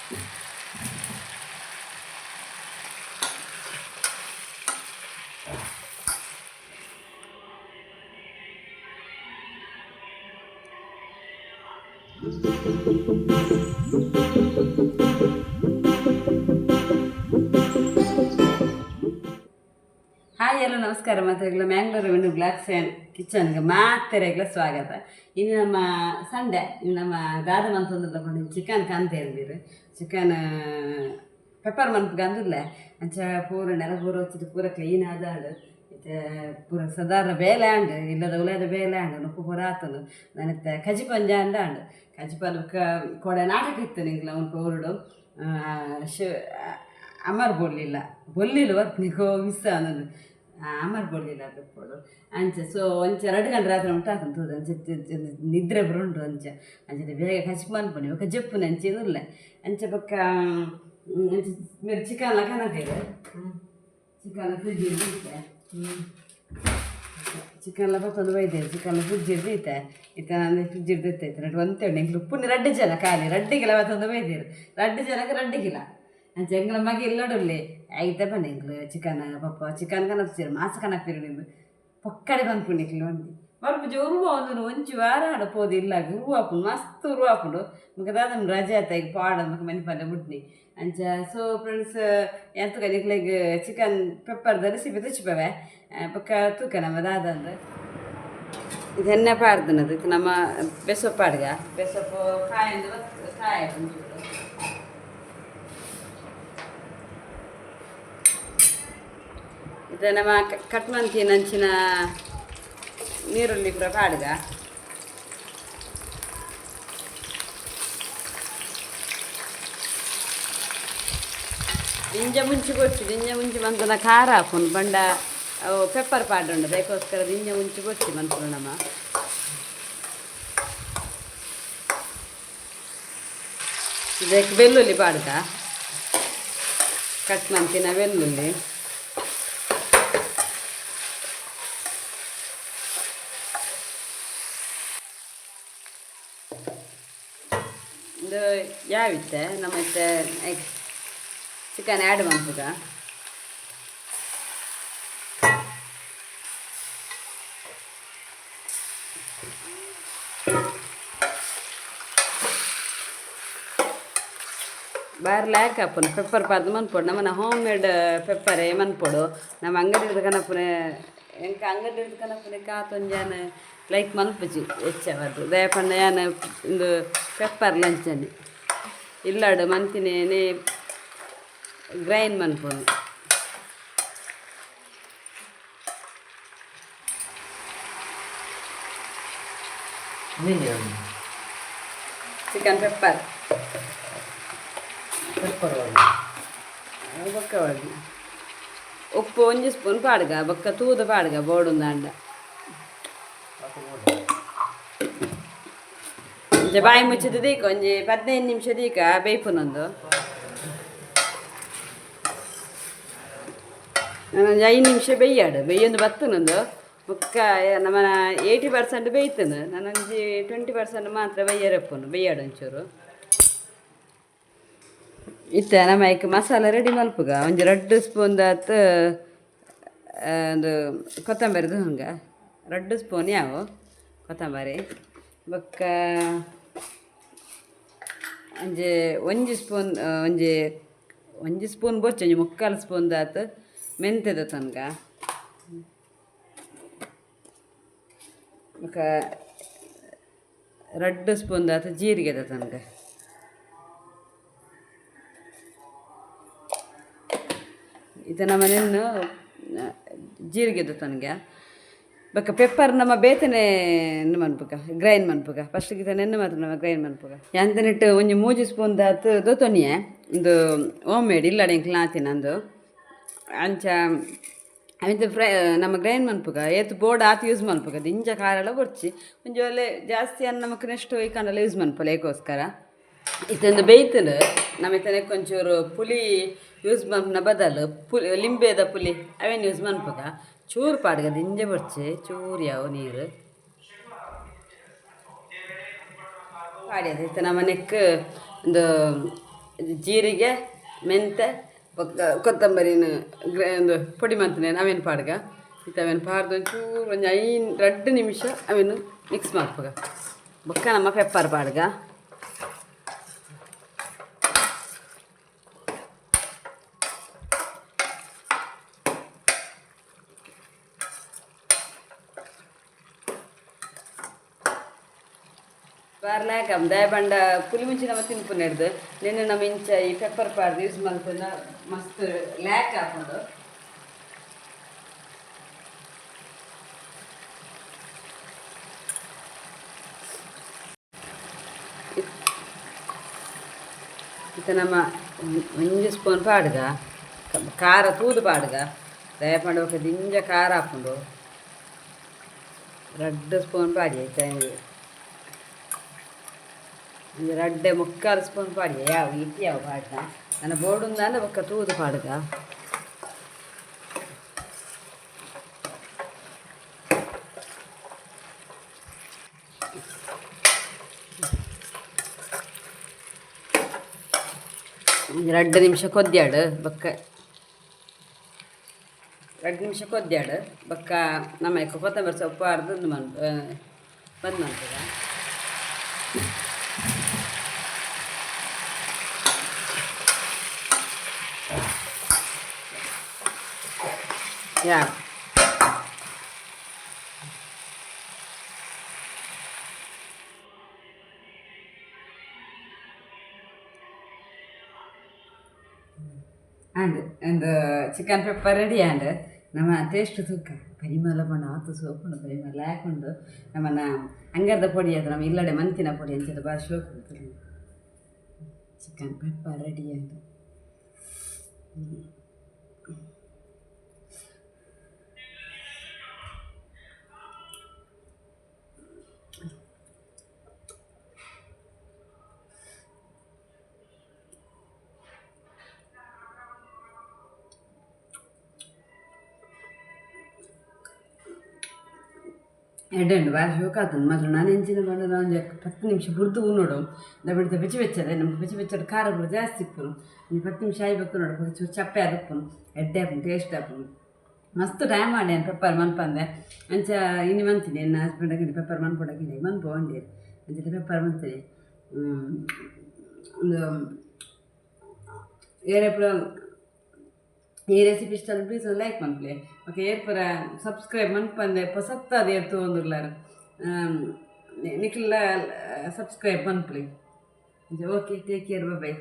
Hi ಎಲ್ಲ ನಮಸ್ಕಾರ ಮಾತೆರೆಗ್ಲ Mangalore wind blocks and ಕಿಚನ್ಗೆ ಮಾತೆರೆಗ್ಲ ಸ್ವಾಗತ. ಇನ್ನು ನಮ್ಮ ಸಂಡೆ, ಇನ್ನು ನಮ್ಮ ದಾದ ಮಂತೊಂದುಲ್ಲ ಪಂಡ ಚಿಕನ್ ಕಂತ ಅಂದಿರು. ಚಿಕನ್ ಪೆಪ್ಪರ್ ಮನ್ಪುಗ ಅಂದುಲ್ಲ. ಅಂಚ ಪೂರ ನೆಲ ಪೂರ ವಚ್ಚಿட்டு ಪೂರ ಕ್ಲೀನ್ ಆದಾಂಡು. ಇತ್ತೆ ಪೂರ ಸಾಧಾರಣ ಬೇಲೆ ಆಂಡ್, ಇಲ್ಲದ ಉಲದ ಬೇಲೆ ಆಂಡ್, ನುಪ್ಪು ಪೂರ ಆತುಂಡು. ನಾನಿತ್ತೆ ಕಜಿಪಂಜ ಅಂಡ ಆಂಡ್. ಕಜಿಪನ್ ಕೊಡೆ ನಾಟಕ ಇತ್ತು ನಿಂಗ್ಲ ಅವ್ನು ಊರುಡು ಶಿವ ಅಮರ್ ಬೊಲ್ಲಿಲ್ಲ ಬೊಲ್ಲಿಲ್ಲ ವರ್ಪನಿಗೋ ಮಿಸ್ ಆನಂದು ಅಮರ್ ಬೊಲ್ಲಿಲ್ಲ ತಪ್ಪೋಡು. ಅಂಚ ಸೊ ಒಂಚ 2 ಗಂಟೆ ರಾತ್ರಿ ಉಂಟು ತೂದು. ಅಂಚ ನಿದ್ರೆ ಬರುಂಡು. ಅಂಚ ಅಂಚ ಬೇಗ ಕಚಿಪ್ ಮನ್ಪುನಿ ಬೊಕ್ಕ ಜೆಪ್ಪುನಿ ಅಂಚ ಇಲ್ಲ. ಅಂಚ ಬೊಕ್ಕ ಅಂಚ ಮೇರ್ ಚಿಕನ್ ಕನಕೈದು ಚಿಕನ್ ಫ್ರಿಜ್ ಇತ್ತೆ. ಚಿಕನ್ಲ ಪತ್ತೊಂದು ಬೈದೇರು. ಚಿಕನ್ ಫ್ರಿಜ್ ಇತ್ತೆ ಇತ್ತೆ ನಾನು ಫ್ರಿಜ್ ಇತ್ತೆ ಇತ್ತೆ ಒಂತೆ ಉಂಡು. ಎಂಕ್ಲು ಉಪ್ಪುನಿ ರಡ್ಡ್ ಜನ, ಖಾಲಿ 2 ಕಿಲ ಪತ್ತೊಂದು ಬೈದೇರು. 2 ಜನಕ್ಕೆ 2 ಕಿಲ. ಅಂಚ ಎಂಕ್ಲ ಮಗೆ ಇಲ್ಲಡುಲ್ಲೆ ಐತೆ ಪಂಡೆ ಎಂಕ್ಲು ಚಿಕನ್ ಪಪ್ಪ ಚಿಕನ್ ಕನಪ್ಸಿರು ಮಾಸ ಕನಪಿರು ನಿಂದು ಪೊಕ್ಕಡೆ ಪನ್ಪುಂಡು. ಎಂಕ್ಲು ಒಂಜಿ ಬರ್ಪುಜಿ ಉರುವ ಒಂದು ಒಂಜಿ ವಾರ ಆಂಡ ಪೋದು ಇಲ್ಲ. ಉರುವ ಆಪುಂಡು, ಮಸ್ತ್ ಉರುವ ಆಪುಂಡು. ಬೊಕ ದಾದ ರಜೆ ಆತ ಈಗ ಪಾಡ ಬೊಕ ಮನಿಪಂದೆ ಬುಡ್ನಿ. ಅಂಚ ಸೊ ಫ್ರೆಂಡ್ಸ್, ಎಂತಕ ನಿಕ್ಲೆಗ್ ಚಿಕನ್ ಪೆಪ್ಪರ್ದ ರೆಸಿಪಿ ತೋಜಿಪವೆ. ಬೊಕ ತೂಕ ನಮ್ಮ ದಾದಂದು. ಇದು ಎಣ್ಣೆ ಪಾಡ್ದನದು. ಇದು ನಮ್ಮ ಬೆಸೊಪ್ಪು ಪಾಡ್ಗ. ಬೆಸೊಪ್ಪು ಕಾಯಂದು ಕಾಯ ಒಂಚೂರು. ಇದು ನಮ್ಮ ಕಟ್ ಮಂತಿನ ಅಂಚಿನ ನೀರುಳ್ಳಿ ಪೂರ ಪಾಡ್ಗ. ದಿಂಜ ಮುಂಚಿ ಬೊಡ್ಚಿ, ದಿಂಜ ಮುಂಚಿ ಮಂತನ ಖಾರ ಹಾಪುಂಡು. ಬಂಡ ಅವು ಪೆಪ್ಪರ್ ಪಾಡುಂಡು, ಅದಕ್ಕೋಸ್ಕರ ದಿಂಜ ಮುಂಚಿ ಬೊಡ್ಚಿ ಮನ್ಪುನು ನಮ್ಮ. ಇದಕ್ಕೆ ಬೆಳ್ಳುಳ್ಳಿ ಪಾಡ್ಗ, ಕಟ್ ಮಂತಿನ ಬೆಳ್ಳುಳ್ಳಿ. ಇದು ಯಾವಿತ್ತೆ ನಮ್ಮ ಇತ್ತೆ ಚಿಕನ್ ಆ್ಯಡ್ ಮನ್ಪುಗ. ಬಾರಿ ಲ್ಯಾಕ್ ಆಪುಂಡು ಪೆಪ್ಪರ್ ಪಾಡ್ದು ಮನ್ಪೊಡು. ನಮ್ಮನ ಹೋಮ್ ಮೇಡ್ ಪೆಪ್ಪರೇ ಮನ್ಪೊಡು. ನಮ್ಮ ಅಂಗಡಿ ಕನಪುನೆ, ಎಂಕ ಅಂಗಡಿ ಕನಪುನೆ ಕಾತೊಂಜಾನ ಲೈಕ್ ಮನ್ಪುಜಿ ಹೆಚ್ಚವದು. ದಾಯೆ ಪಂಡ ಯಾನ್ ಇಂದು ಪೆಪ್ಪರ್ ಲಂಚನೆ ಇಲ್ಲಡ್ ಮಂತಿನೇನೆ ಗ್ರೈಂಡ್ ಮನ್ಪುನು. Chicken pepper. Pepper. ಬೊಕ್ಕ ಉಪ್ಪು ಒಂಜಿ ಸ್ಪೂನ್ ಪಾಡ್ಗ. ಬೊಕ್ಕ ತೂದು ಪಾಡ್ಗ ಬೋಡುಂದಾಂಡ. ಒಂಜಿ ಬಾಯಿ ಮುಚ್ಚಿದ ದೀಕ, ಒಂಜಿ 15 ನಿಮಿಷ ದೀಕ ಬೇಯ್ಪುನೊಂದು. ಒಂಜಿ 5 ನಿಮಿಷ ಬೆಯ್ಯಾಡು, ಬೆಯ್ಯೊಂದು ಬತ್ತುನೊಂದು. ಬೊಕ್ಕ ನಮ್ಮನ 80% ಬೇಯ್ತುಂಡು, ನಾನೊಂಜಿ 20% ಮಾತ್ರ ಬಯ್ಯರಪ್ಪುನು. ಬೆಯ್ಯಾಡು ಒಂಚೂರು. ಇತ್ತೆ ನಮ್ಮ ಐಕ್ ಮಸಾಲ ರೆಡಿ ಮಲ್ಪುಗ. ಒಂಜಿ 2 ಸ್ಪೂನ್ ದಾತ್ ಒಂದು ಕೊತ್ತಂಬರಿ ಹಂಗ, 2 ಸ್ಪೂನ್ ಯಾವ ಕೊತ್ತಂಬರಿ. ಬೊಕ್ಕ ಒಂಜಿ ಒಂಜಿ ಸ್ಪೂನ್, ಒಂಜಿ ಒಂಜಿ ಸ್ಪೂನ್ ಬೊಚ್ಚ, ಒಂಜಿ ಮುಕ್ಕಾಲು ಸ್ಪೂನ್ ದಾತ್ ಮೆಂತೆದ ತನ್ಗ. ಬೊಕ್ಕ 2 ಸ್ಪೂನ್ ದಾತ್ ಜೀರಿಗೆದ ತನ್ಗ. ಇದು ನಮ್ಮ ನೆನ್ನು ಜೀರಿಗೆದ ತನ್ಗ. ಬೊಕ್ಕ ಪೆಪ್ಪರ್ ನಮ್ಮ ಬೇತನೆ ಮನ್ಪುಗ, ಗ್ರೈಂಡ್ ಮನ್ಪುಗ. ಫಸ್ಟ್ ಗಿತ ನೆನ್ನು ಮಾತ್ರ ನಮ್ಮ ಗ್ರೈಂಡ್ ಮನ್ಪುಗ. ಎಂತನಿಟ್ಟು ಒಂಜಿ 3 ಸ್ಪೂನ್ ದಾತ್ ದೊತೊನಿಯೆ. ಇಂದು ಹೋಮ್ ಮೇಡ್ ಇಲ್ಲಡೆ ಎಂಕ್ಲ ಆತಿನ ಅಂದು. ಅಂಚ ಅವಿಂತ ಫ್ರೈ ನಮ್ಮ ಗ್ರೈಂಡ್ ಮನ್ಪುಗ. ಏತ್ ಬೋರ್ಡ್ ಆತ್ ಯೂಸ್ ಮನ್ಪುಗ. ದಿಂಜ ಖಾರ ಬೊರ್ಚಿ. ಒಂಜಿ ವೇಳೆ ಜಾಸ್ತಿ ಅನ್ನ ನಮಕ್ ನೆಕ್ಸ್ಟ್ ವೈಕಂಡಲ ಯೂಸ್ ಮನ್ಪುಲೆ. ಏಕೋಸ್ಕರ ಇತ್ತೊಂದು ಬೇಯ್ತುಂಡು. ನಮ್ಮ ಇತ್ತನೆ ಒಂಚೂರು ಪುಲಿ ಯೂಸ್ ಮನ್ಪುನ ಬದಲು ಪುಲಿ ಲಿಂಬೆದ ಪುಲಿ ಅವೇನು ಯೂಸ್ ಮನ್ಪುಗ. ಚೂರು ಪಾಡ್ಗ, ದಿಂಜ ಬೊರ್ಚಿ, ಚೂರು ಯಾವ ನೀರು ಪಾಡ್ಯದ. ಇತ್ತೆ ನಮ್ಮ ನೆಕ್ ಒಂದು ಜೀರಿಗೆ, ಮೆಂತೆ, ಬೊಕ್ಕ ಕೊತ್ತಂಬರಿನ ಒಂದು ಪೊಡಿ ಮಂತನೆ ಅವೇನು ಪಾಡ್ಗ. ಇತ್ತೆ ಅವೇನು ಪಾಡ್ದು ಒಂಚೂರು ಒಂಜಿ ಐನ್ ರಡ್ಡ್ ನಿಮಿಷ ಅವೇನು ಮಿಕ್ಸ್ ಮಲ್ಪುಗ. ಬೊಕ್ಕ ನಮ್ಮ ಪೆಪ್ಪರ್ ಪಾಡ್ಗ. ಬಾರ್ಲಾಕ ದಾಯ ಬಂಡ ಪುಲಿ ಮುಂಚೆ ನಮ್ಮ ತಿನ್ಪು ನೆಡ್ದು ನಿನ್ನೆ ನಮ್ಮ ಇಂಚ ಈ ಪೆಪ್ಪರ್ ಪಾಡ್ದು ಯೂಸ್ ಮಲ್ತನ ಮಸ್ತ್ ಲ್ಯಾಕ್ ಆಪುಂಡು. ಇತ್ತೆ ನಮ್ಮ ಒಂಜಿ ಸ್ಪೂನ್ ಪಾಡ್ಗ, ಖಾರ ತೂದು ಪಾಡ್ಗ. ದಾಯ ಪಂಡ ಬೊಕ ದಿಂಜ ಖಾರ ಆಪುಂಡು. ರಡ್ಡ್ ಸ್ಪೂನ್ ಪಾಡಿ ಐತೆ. ಒಂಜಿ ರಡ್ಡೆ ಮುಕ್ಕಾಲು ಸ್ಪೂನ್ ಪಾಡಿ ಯಾವ ಇತಿ ಯಾವ ಪಾಡ್ದ ನನ್ನ ಬೋಡುಂದಾಂಡ ಬೊಕ್ಕ ತೂದು ಪಾಡ್ಗ. ಒಂಜಿ ರಡ್ಡ್ ನಿಮಿಷ ಕೊದ್ಯಾಡು. ಬೊಕ್ಕ ರಡ್ಡ್ ನಿಮಿಷ ಕೊದ್ಯಾಡು ಬೊಕ್ಕ ನಮ್ಮ ಕೊತ್ತಂಬರಿ ಸೊಪ್ಪು ಅರ್ಧ ಮನ್ ಬಂದ್ ಮನ್ಪುಗ. ಯಾ and and chicken pepper ready and ನಮ್ಮ ಟೇಸ್ಟ್ ತೂಕ ಪರಿಮಳ ಪಂಡ ಆತು ಸೋಪುಂಡು. ಪರಿಮಳ ಲ್ಯಾಕ್ ನಮ್ಮನ ಅಂಗರ್ದ ಪೊಡಿ ಅದು ನಮ್ಮ ಇಲ್ಲಡೆ ಮಂತಿನ ಪೊಡಿ ಅಂಚದ ಭಾರಿ ಶೋಕು. ಚಿಕನ್ ಪೆಪ್ಪರ್ ರೆಡಿ and ಎಡ್ಡೆ ಉಂಡು, ಭಾರಿ ಶೋಕ ಆತುಂಡು ಮಾತ್ರ. ನಾನು ಎಂಚಿನ ಪಂಡ ಒಂಜಿ 10 ನಿಮಿಷ ಬುಡ್ದು ಉನ್ನೋಡು ಬಿಡ್ತ ಬೆಚ್ಚ ಬೆಚ್ಚದೆ. ನಮ್ಗೆ ಬೆಚ್ಚ ಬೆಚ್ಚಡ್ ಖಾರ ಪೂರ ಜಾಸ್ತಿ ಇಪ್ಪುನು. ಒಂಜಿ 10 ನಿಮಿಷ ಆಯ್ಬೇಕು ನೋಡು, ಚೂರು ಚಪ್ಪೆ ಆದುಪ್ಪುನು. ಎಡ್ಡೆ ಆಪುಂಡು, ಟೇಸ್ಟ್ ಆಪುಂಡು. ಮಸ್ತ್ ಟೈಮ್ ಮಾಡಿ ನಾನು ಪೆಪ್ಪರ್ ಮನ್ಪಂದೆ. ಅಂಚ ಇನಿ ಮಂತೀನಿ ಎನ್ನ ಹಸ್ಬೆಂಡ್ ಪೆಪ್ಪರ್ ಮನ್ಪೊಡಕಿದೆ ಮನ್ಪು ಒಂಡೇರು. ಅಂಚ ಪೆಪ್ಪರ್ ಮಂತೀನಿ. ಒಂದು ಏರೆಪುರ ಈ ರೆಸಿಪಿ ಇಷ್ಟ ಪ್ಲೀಸ್ ಒಂದು ಲೈಕ್ ಮನ್ಪುಲೆ. ಬೊಕ ಏರ್ಪುರ ಸಬ್ಸ್ಕ್ರೈಬ್ ಮನ್ಪಂದೆ ಪೊಸತ್ತಾದ್ ಏರ್ ತೂವೊಂದುಲ್ಲಾರ್ ನಿಕ್ಲ subscribe ಮನ್ಪುಲೆ. Okay, take care, bye.